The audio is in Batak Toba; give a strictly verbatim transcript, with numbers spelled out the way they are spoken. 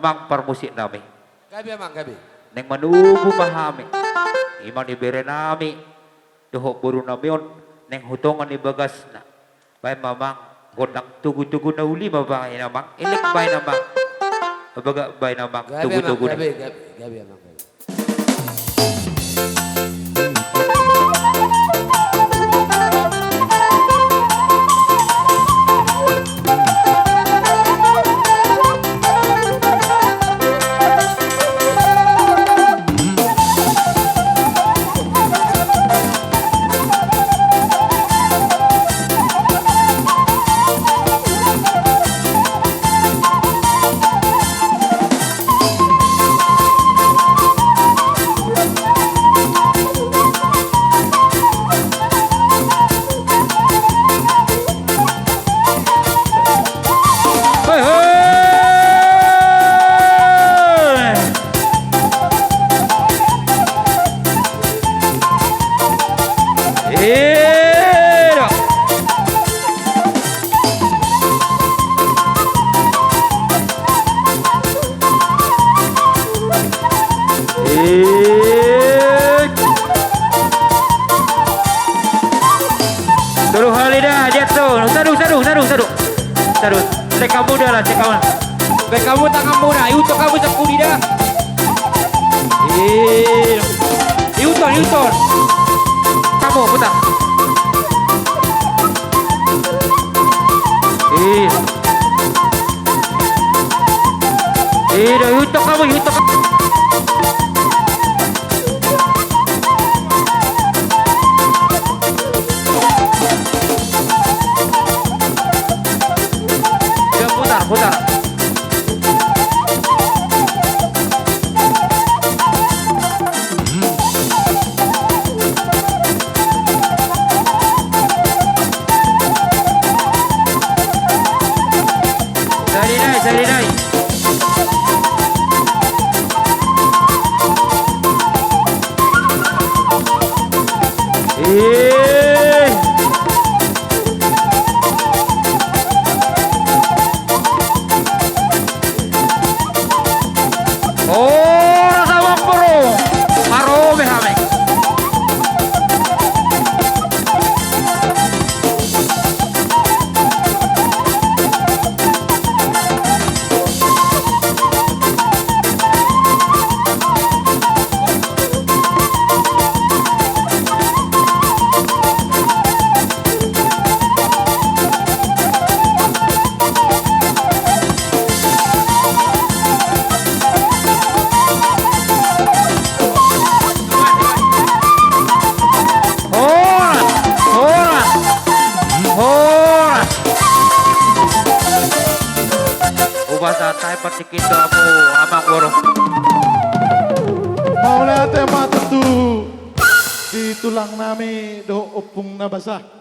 Amang parmusik nami. Gabe, Amang, gabe. Naeng manogu ma hami. Ima ni bere nami dohot boru nami on naeng tu tonga ni bagasna. Baen ma, Amang, gondang togu-togu na uli ma baen, Amang. Elek baen, Amang. Bagak baen, Amang, togu-togu na. Gabe, Amang, gabe, gabe, gabe, Amang, gabe. Tolu hali da, jatuh. Sadu, sadu, sadu, sadu. Sadu. Cek hamu da lah, cek hamu. Cek hamu tanganmu da, iutok hamu sampuli da. Iutok, iutok. Hamu putar. Iutok hamu, iutok. Putar, putar. Sari nai, sari nai. Horas, amang boru, marome hami. Horas, horas, horas. Hupasahat hami partingkian tu hamu, amang boru. Mauliate ma tutu di tulang nami dohot ompung na basa.